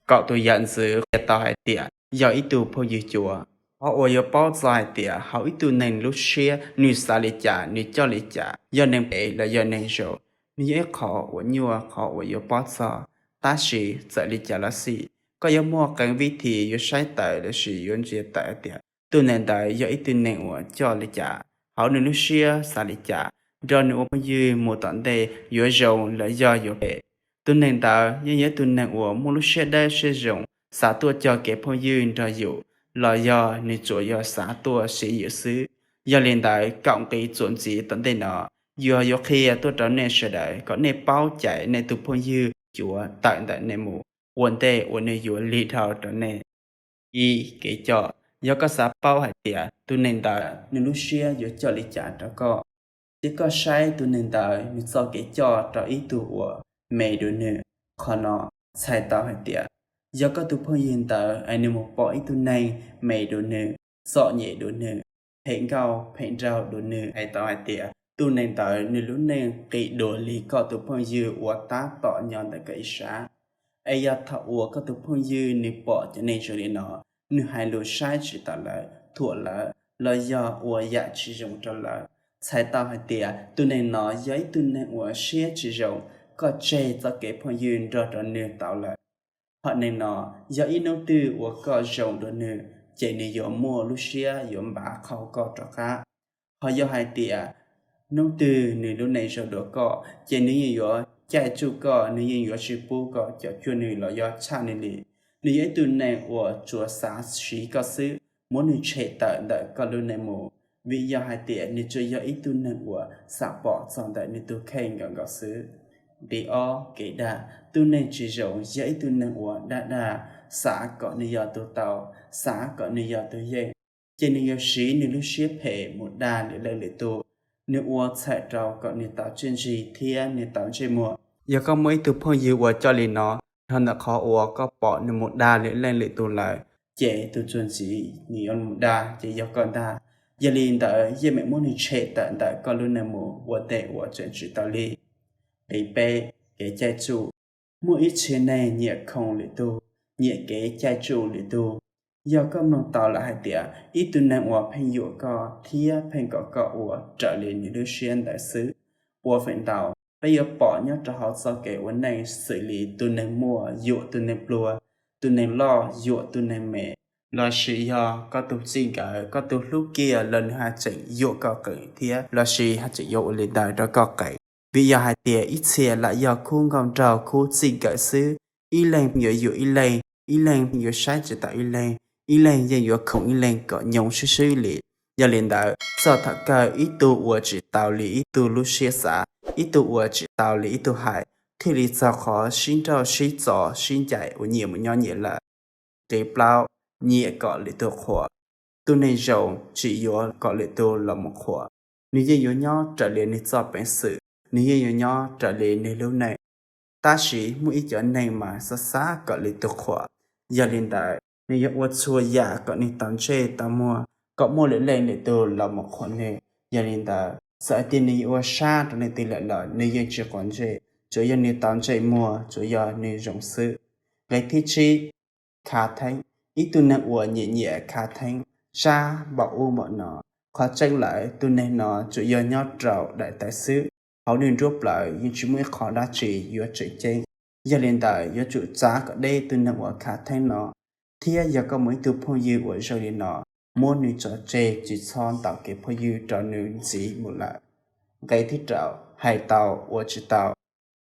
Kaum tus yam ntxwv qhia tau hais tias yog ib tug phooj ywg cuav. Qhov uas yuav paub txog hais tias hauv ib tug neeg lub siab nws xav li cas, nws coj li cas, yog neeg phem los yog neeg zoo, nws yog ib qho uas nyuaj qhov uas yuav paub txog. Tab sis txawm li cas los xij, koj yuav muaj qee vib thi yuav saib tawm lossis yuav ntsia tawm hais tias tus neeg ntawd yog ib tug neeg uas coj li cas, hauv nws lub siab xav li cas, nrog nws ua phooj ywg mus tom ntej yuav zoo los yog yuav phem. Tus neeg ntawd yeej yog ib tug neeg uas muaj lub siab dawb siab zoo, xav tuaj cog kev phooj ywg nrog yus, los yog nws tsuas yog xav tuaj siv yus xwb. Yog li ntawd, kaum nqi txuas ntxiv tom ntej no yog yuav qhia tuaj rau nej sawv daws kom nej paub cais nej tus phooj ywg cuav tawm ntawm nej mus ua ntej uas nws yuav lig dhau rau nej. Ib, kev coj. Yog koj xav paub hais tias tus neeg ntawd nws lub siab yuav coj li cas rau koj, ces koj saib tus neeg ntawd nws txoj kev coj rau ib tug uas me dua nws. Qhov no txhais tau hais tias yog koj tus phooj ywg ntawd es nws mus pom ib tug neeg me dua nws, txom nyem dua nws, phem nkauj phem nraug dua nws, hais tau hais tias tus neeg ntawd nws lub neej qis dua li koj tus phooj ywg uas tab tom nyob ntawm koj ib sab. Es yog thaum uas koj tus phooj ywg nws pom cov neeg zoo li no, nws hais lus saib tsis taus lawv, thuam lawv, los yog ua yam tsis zoo rau lawv, txhais tau hais tias tus neeg no yog ib tug neeg uas siab tsis zoo. Koj tseg txoj kev phooj ywg nrog rau nws tau lawm. Hom neeg no, yog ib hnub twg uas koj zoo dua nws, ces nws yuav muaj lub siab yuav npaj qhau koj rov qab. Ho yog hais tias hnub twg nws lub neej zoo dua koj, ces nws yeej yuav caij tsuj koj, nws yeej yuav tsis pub koj cov cuag nws los yog tshaj nws li. Nws yog ib tug neeg uas tsuas xav siv koj xwb, muab nws tshem tawm ntawm koj lub neej mus, vim yog hais tias nws tsuas yog ib tug neeg uas xav pom txog ntawm nws tus kheej nkaus nkaus xwb. Nqi ob, kev dag. Tus neeg tsis zoo yog ib tug neeg uas dag dag, xav kom nws yog tus tau, xav kom nws yog tus yeej, ces nws yuav siv nws lub siab phem mus dag lwm leej lwm tus. Nws ua txhawm rau kom nws tau txiaj ntsig thiab nws tau ntsej muag. Yog koj muaj ib tug phooj ywg uas coj li no, dhau ntawm qhov uas koj pom nws mus dag lwm leej lwm tus lawm, ces tus txuas ntxiv nws yuav mus dag ces yog koj ntag. Yog li ntawd, yeej meem muab nws tshem tawm ntawm koj lub neej mus ua ntej uas tseem tsis tau lig. Nqi peb, kev caij tsuj. Muaj ib txhia neeg nyiam khoom lwm tus, nyiam kev caij tsuj lwm tus. Yog koj mloog tau lawm hais tias ib tug neeg uas pheej yuam koj thiab pheej kom koj ua raws li nws lub siab ntawd xwb, ua feem ntau peb yuav pom nyob rau hauv txoj kev ua neej xws li tus neeg muaj yuam tus neeg pluag, tus neeg loj yuam tus neeg me, lossis yog koj tus txij nkawm, koj tus hlub kiag los nws haj tseem yuam koj qees thiab, lossis haj tseem yuav ua li ntawd rau koj qees. Vim yog hais tias ib txhia lam yog khub nkauj nraug khub txij nkawm xwb, ib leeg yuav yuam ib leeg, ib leeg yuav saib tsis taus ib leeg, ib leeg yeej yuav khoom ib leeg kom nyoo swb swb li. Yog li ntawd, txog thaum kawg ib tug ua tsis tau li ib tug lub siab xav, ib tug ua tsis tau li ib tug hais, thiaj li txog qhov sib nrauj sib txo sib ncaim uas nyias mus nyob nyias lawm. Nqi plaub, nyiam kom lwm tus qhuas. Tus neeg zoo tsis yuav kom lwm tus los mus qhuas, nws yeej yuav nyob raws li nws txoj peev xwm, nws yeej yuav nyob raws li nws lub neej. Tab sis muaj ib cov neeg mas xav xav kom lwm tus qhuas. Yog li ntawd, nws yuav ua txhua yam kom nws tau ntsej tau muag, kom muaj lwm leej lwm tus los mus qhuas nws. Yog li ntawd, txawm hais tias nws yuav ua sab rau leej twg lawm los nws yeej tsis quav ntsej, tsuas yog nws tau ntsej muag, tsuas yog nws zoo xwb. Nqe thib tsib, khav theeb. Ib tug neeg uas nyiam nyiam khav theeb, sab npaum ub npaum no. Qhov tseeb lawm, tus neeg no tsuas yog nyob rau daim tawv xwb, hauv nws nruab plawv yeej tsis muaj ib qho dab tsi yuav tseem ceeb. Yog li ntawd, yuav tsum txav kom deb tus neeg uas khav theeb no, thiab yog koj muaj ib tug phooj ywg uas zoo li no, muab nws tso tseg, tsis txhob ntaus kev phooj ywg rau nws ntxiv mus lawm. Nqe thib rau, hais tau ua tsis tau.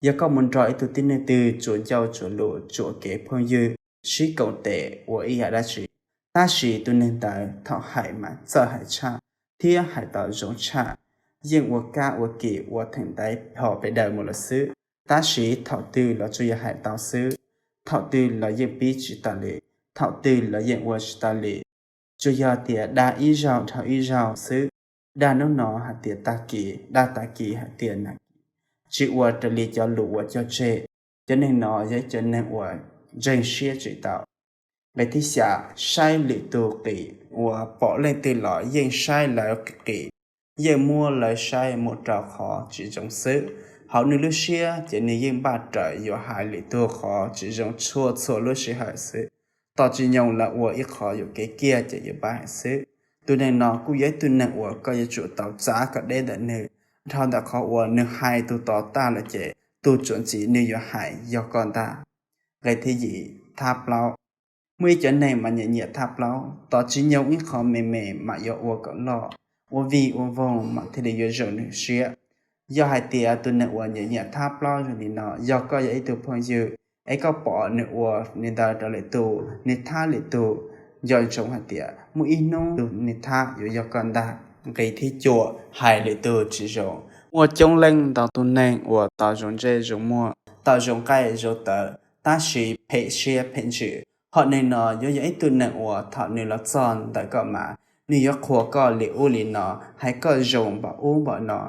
Yog koj mus nrog ib tug tib neeg twg tsuas ncauj tsuas lus, tsuas kev phooj ywg, sib koom tes ua ib yam dab tsi, tab sis tus neeg ntawd thaum hais mas txawj hais tshaj thiab hais tau zoo tshaj, yeej ua kab ua kim ua theem ntaiv ho pes daws mus lawm xwb, tab sis thaum twg los tsuas yog hais tau xwb, thaum twg los yeej pib tsis tau li, thaum twg los yeej ua tsis tau li. Tsuas yog tias dag ib zaug dhau ib zaug xwb, dag hnub no hais tias tag kis, dag tag kis hais tias nag kis, tsis ua raws li cov lus uas cog tseg. Cov neeg no yog ib cov neeg uas ntseeg siab tsis tau. Nqe thib xya, saib lwm tus qis, uas pom leej twg los yeej saib lawv qis, yeej muab lawv saib mus rau qhov tsis zoo xwb. Hauv nws lub siab ces nws yeej npaj raws yuav hais lwm tus qhov tsis zoo txhua txhua lub sij hawm xwb. Tos tsis nyoog lawv ua ib qho yuam kev kiag ces yuav npaj heev xwb. Tus neeg no kuj yog ib tug neeg uas koj yuav tsum tau txav kom deb ntawm nws, dhau ntawm qhov uas nws hais tus tod tag lawm ces tus txuas ntxiv nws yuav hais yog koj ntag. Nqe thib yim, thab plaub. Muaj ib cov neeg mas nyiam nyiam thab plaub, tos tsis nyoog ib qho me me mas yuav ua kom loj, ua vij ua voog mas thiaj li yuav zoo nws siab. Yog hais tias tus neeg uas nyiam nyiam thab plaub zoo li no yog koj yog ib tug phooj ywg, es koj pom nws ua li ntawd rau lwm tus, nws thab lwm tus, nco ntsoov hais tias muaj ib hnub tus nws thab yuav yog koj ntag. Nqe thib cuaj, hais lwm tus tsis zoo. Muaj coob leej ntau tus neeg uas tau zoo ntsej zoo muag, tau zoo nqaij zoo tawv, tab sis phem siab phem ntsws. Hom neeg no yuav yog ib tug neeg uas thaum nws los txog ntawm koj mas nws yuav qhuas koj li ub li no, hais koj zoo npaum ub npaum no,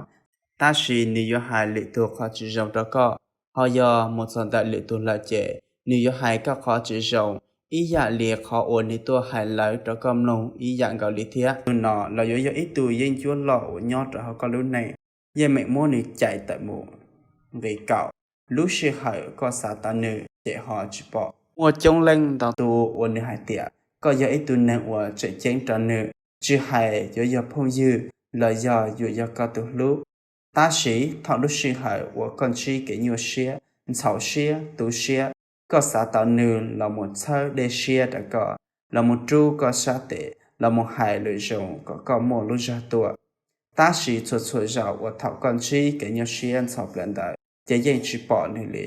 tab sis nws yuav hais lwm tus qhov tsis zoo rau koj. Ho yog mus txog ntawm lwm tus lawm ces nws yuav hais koj qhov tsis zoo ib yam li qhov uas nws tuaj hais lawv rau koj mloog ib yam nkaus li thiab. Tus no los yuav yog ib tug yeeb ncuab loj uas nyob rau hauv koj lub neej, yeej meem muab nws cais tawm mus. Nqe kaum, lub sij hawm koj xav tau nws ces ho tsis pom. Muaj coob leej ntau tus uas nws hais tias koj yog ib tug neeg uas tseem ceeb rau nws, tsis hais yuav yog phooj ywg los yog yuav yog koj tus hlub. Tab sis thaum lub sij hawm uas koj ntsib kev nyuaj siab, ntxhov siab, tu siab, koj xav tau nws los mus txhawb dej siab rau koj, los mus rub koj sab tes, los mus hais lus zoo kom koj muaj lub zog tuaj. Tab sis txhua txhua zaus uas thaum koj ntsib kev nyuaj siab ntxhov plawv ntawd ces yeej tsis pom nws li.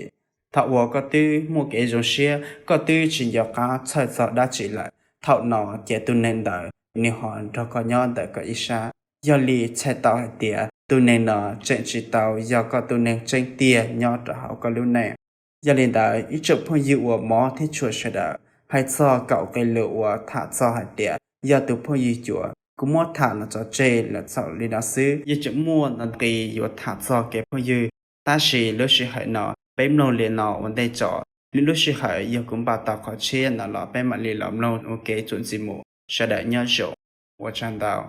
Thaum uas koj twb muaj kev zoo siab, koj twb tsis nco qab txhawj txog dab tsi lawm, thaum no ces tus neeg ntawd nws ho nrog koj nyob ntawm koj ib sab. Yog li txhais tau hais tias tus neeg no tseem tsis tau yog koj tus neeg tseeb tiag nyob rau hauv koj lub neej. Yog li ntawd ib tsoom phooj ywg uas mob thiab tshua sawv daws, hais txog kaum nqe lus uas tham txog hais tias yog tus phooj ywg cuav, kuv muab tham los tso tseg los txaus li no xwb. Yeej tseem muaj ntau nqi yuav tham txog kev phooj ywg, tab sis lub sij hawm no peb mloog li no ua ntej tso. Lwm lub sij hawm yog kuv npaj tau qhov tshiab no los peb mam li los mloog ua kev txuas ntxiv mus. Sawv daws nyob zoo, ua tsaug ntau.